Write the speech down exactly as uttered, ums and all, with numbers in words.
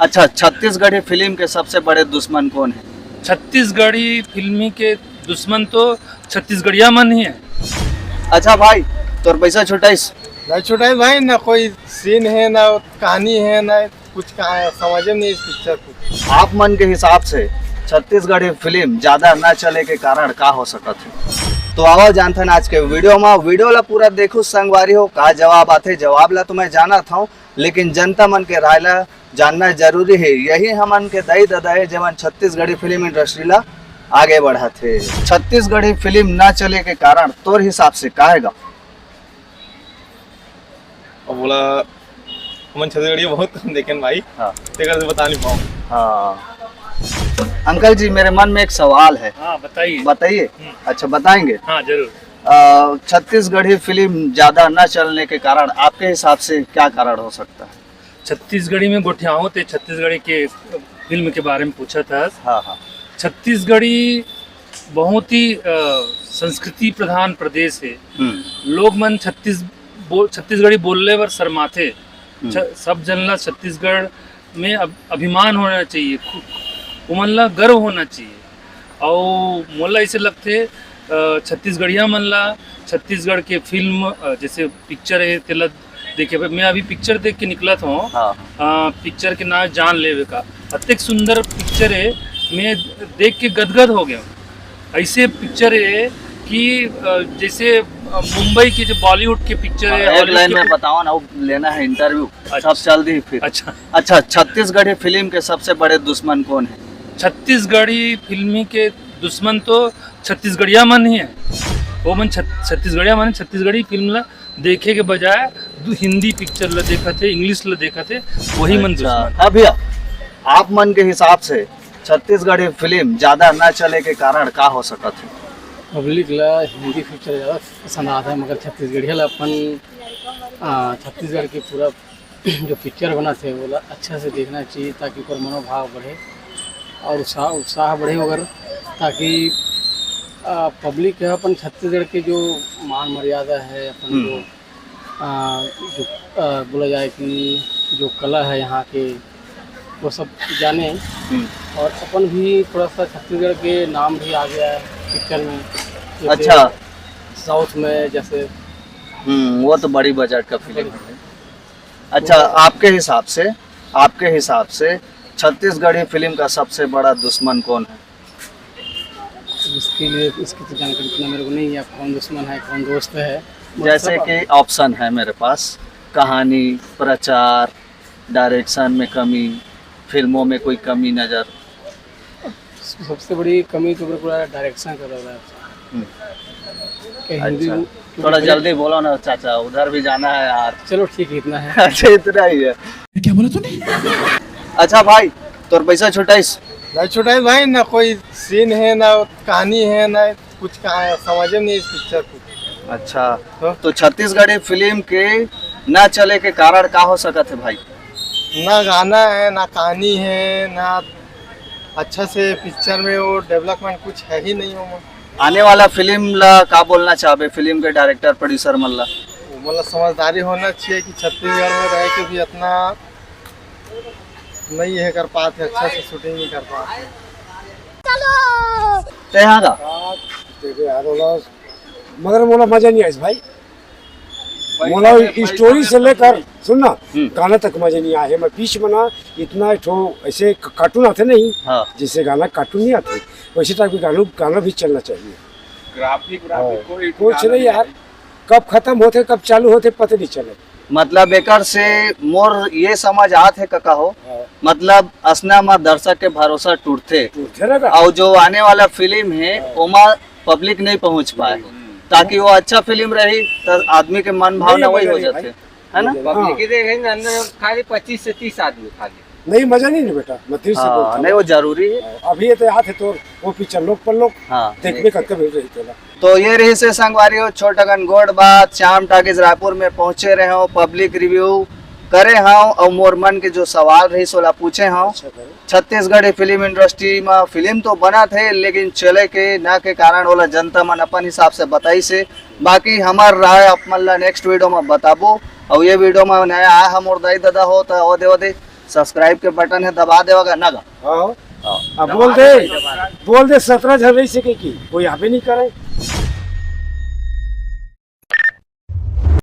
अच्छा, छत्तीसगढ़ी फिल्म के सबसे बड़े दुश्मन कौन है? छत्तीसगढ़ी फिल्मी के दुश्मन तो छत्तीसगढ़िया मन ही है। अच्छा भाई, तोर पैसा छुटाइस? नहीं छुटाइस भाई, ना कोई सीन है, ना कहानी है, ना कुछ कहा है, समझ में नहीं इस पिक्चर को। आप मन के हिसाब से छत्तीसगढ़ी फिल्म ज्यादा ना चले के कारण का हो सकत है? तो आवा जानथन आज के वीडियो में। वीडियो ला पूरा देखो संगवारी हो, का जवाब आथे। जवाब ला तो मैं जानत हूँ, लेकिन जनता मन के राय ला जानना जरूरी है। यही हमन के दाई ददा है, जेमन छत्तीसगढ़ी फिल्म इंडस्ट्री ला आगे बढ़ात है। छत्तीसगढ़ी फिल्म ना चले के कारण तोर हिसाब से का है गा? अब बोला, हमन छत्तीसगढ़िया बहुत कम देखेन भाई। हाँ। तेकर से बता नहीं पाऊँ। हाँ। अंकल जी, मेरे मन में एक सवाल है। हाँ, बताइए। बताइए। हम्म। अच्छा, बताएंगे। हाँ, जरूर। अ, छत्तीसगढ़ी फिल्म ज्यादा न चलने के कारण आपके हिसाब से क्या कारण हो सकता है? छत्तीसगढ़ी में गोठियाहूँ ते छत्तीसगढ़ी के फिल्म के बारे में पूछा था। हाँ, हाँ। छत्तीसगढ़ी बहुत ही, अ, संस्कृति प्रधान प्रदेश है। हम्म। लोग मन छत्तीस-, बोल-, छत्तीसगढ़ी बोलले बर शर्माथे। हम्म। छ-, सब जन ला छत्तीसगढ़ में अब-, अभिमान होना चाहिए, खु-, उमन ला गर्व होना चाहिए। अउ मोला ऐसे लगथे, अ, छत्तीसगढ़िया मन ला छत्तीसगढ़ के फिल्म, अ, जैसे पिक्चर है, तेला देखे बर। मैं अभी पिक्चर देख के निकलत हूँ। हाँ। अ, पिक्चर के नाम जान लेवे का, अतेक सुंदर पिक्चर है, मैं देख के गदगद हो गया हूँ। ऐसे पिक्चर है कि, अ, जैसे, अ, मुंबई के जो बॉलीवुड के पिक्चर है, हाँ, एक हॉलीवुड लाइन के में पिक- बताओ ना, वो लेना है इंटरव्यू। अच्छा। सब चल दी फिर। अच्छा। अच्छा, छत्तीसगढ़ी फिल्म के सबसे बड़े दुश्मन कौन है? छत्तीसगढ़ी फिल्मी के दुश्मन तो छत्तीसगढ़िया मन ही है। वो मन छत-, छत्तीसगढ़िया मन छत्तीसगढ़ी फिल्म ला देखे के बजाय दू-, हिंदी पिक्चर ला देखत हे, इंग्लिश ला देखत हे, वही मन अच्छा, दुश्मन। हाँ भैया, आप मन के हिसाब से छत्तीसगढ़ी फिल्म ज्यादा ना चले के कारण का हो सकत है? पब्लिक ला हिंदी पिक्चर ज्यादा पसंद आथे, मगर छत्तीसगढ़िया ला अपन, आ, छत्तीसगढ़ के पूरा जो पिक्चर बनत हे, ओला अच्छा से देखना चाहिए, ताकि ओकर मनोभाव बढ़े और उत्साह, उत्साह बढ़े ओकर, ताकि, आ, पब्लिक ह अपन छत्तीसगढ़ के जो मान मर्यादा है, अपन हम्म। जो, आ, जो, आ, बोला जाए कि जो कला है यहाँ के, वो सब जाने। हम्म। और अपन भी थोड़ा सा छत्तीसगढ़ के नाम भी आ गया है पिक्चर में, जैसे अच्छा। साउथ में जैसे हम्म, वो तो बड़ी बजट का फिल्म है। अच्छा, आपके हिसाब से, आपके हिसाब से छत्तीसगढ़ी फिल्म का सबसे बड़ा दुश्मन कौन है? इसके लिए, इसकी तो जानकारी इतना मेरे को नहीं है, कौन दुश्मन है, कौन दोस्त है। जैसे सब कि ऑप्शन है मेरे पास, कहानी, प्रचार, डायरेक्शन में कमी, फिल्मों में कोई कमी नज़र। सबसे बड़ी कमी तो मेरे को डायरेक्शन का लग रहा है। हम्म। कि हिंदी अच्छा। में थोड़ा जल्दी बोलो ना चाचा, उधर भी जाना है यार। चलो ठीक है, इतना है। अच्छा, इतना ही है। क्या बोला तूने? अच्छा भाई, तोर पैसा छुटाइस? नहीं छुटाइस भाई, ना कोई सीन है, ना कहानी है, ना कुछ कहा है, समझ में नहीं इस पिक्चर को। अच्छा, तो? तो छत्तीसगढ़ी फिल्म के ना चले के कारण का हो सकत है भाई? ना गाना है, ना कहानी है, ना अच्छा से पिक्चर में वो डेवलपमेंट कुछ है ही नहीं ओमा। आने वाला फिल्म ला का बोलना चाहबे, फिल्म के डायरेक्टर, प्रोड्यूसर मन ला? वो मतलब समझदारी होना चाहिए कि छत्तीसगढ़ में रह के भी इतना नहीं है कर पाते, अच्छा से शूटिंग नहीं कर पाते। ते हाँ का? हाँ, देखो यार, वो लोग, मगर मोला मजा नहीं आइस भाई। मोला स्टोरी से लेकर, सुन ना, हम्म। गाना तक मजा नहीं आए। मैं बीच में ना इतना एक ठो ऐसे क-, कार्टून आते नहीं, हाँ। जैसे गाना कार्टून नहीं आते, वैसे टाइप के गानों, गाना भी चलना चाहिए। ग्राफिक, हाँ। ग्राफिक कोई कुछ गाना नहीं नहीं यार, है। कब खत्म होते, कब चालू होते, पता नहीं चले। मतलब एकर से मोर ये समझ आत है कका हो, हाँ। मतलब असना में दर्शक के भरोसा टूटथे। टूटथे ना का? और जो आने वाला फिल्म है, हाँ। ओमा पब्लिक नहीं पहुंच पाए, हम्म। ताकि वो अच्छा फिल्म रही, तो आदमी के मन भावना नहीं, वही हो नहीं, जाते, भाई। है ना? नहीं, पब्लिक हाँ। ही देखे ना, अंदर खाली पच्चीस से तीस आदमी खाली। नहीं, मजा नहीं ना बेटा, मैं फिर से हाँ, बोलता हूँ। नहीं, वो जरूरी है। अभी ये तो याद है तो वो पिक्चर लोग पर लोग हाँ। देखने का कभी रही तो ना। तो ये रही से संगवारी हो, छोटकन गोठ बात, श्याम टाकीज रायपुर में पहुंचे रहे हो, पब्लिक रिव्यू करे हो और मोर मन के जो सवाल रही सोला पूछे हो। अच्छा करो। छत्तीसगढ़ी फिल्म इंडस्ट्री में फिल्म तो बनत हे, लेकिन चले के ना के कारण ओला जनता मन अपन हिसाब से बताइस हे। बाकी हमर राय आप मन ला नेक्स्ट वीडियो में बताबो। और ये वीडियो में नया आए हम और दाई दादा हो तो ओदे ओदे सब्सक्राइब के बटन हे, दबा देवा गा ना गा। हाँ। हाँ। अब बोल दे, बोल दे, सत्रह झन रही सके कि कोई आबे नहीं करे।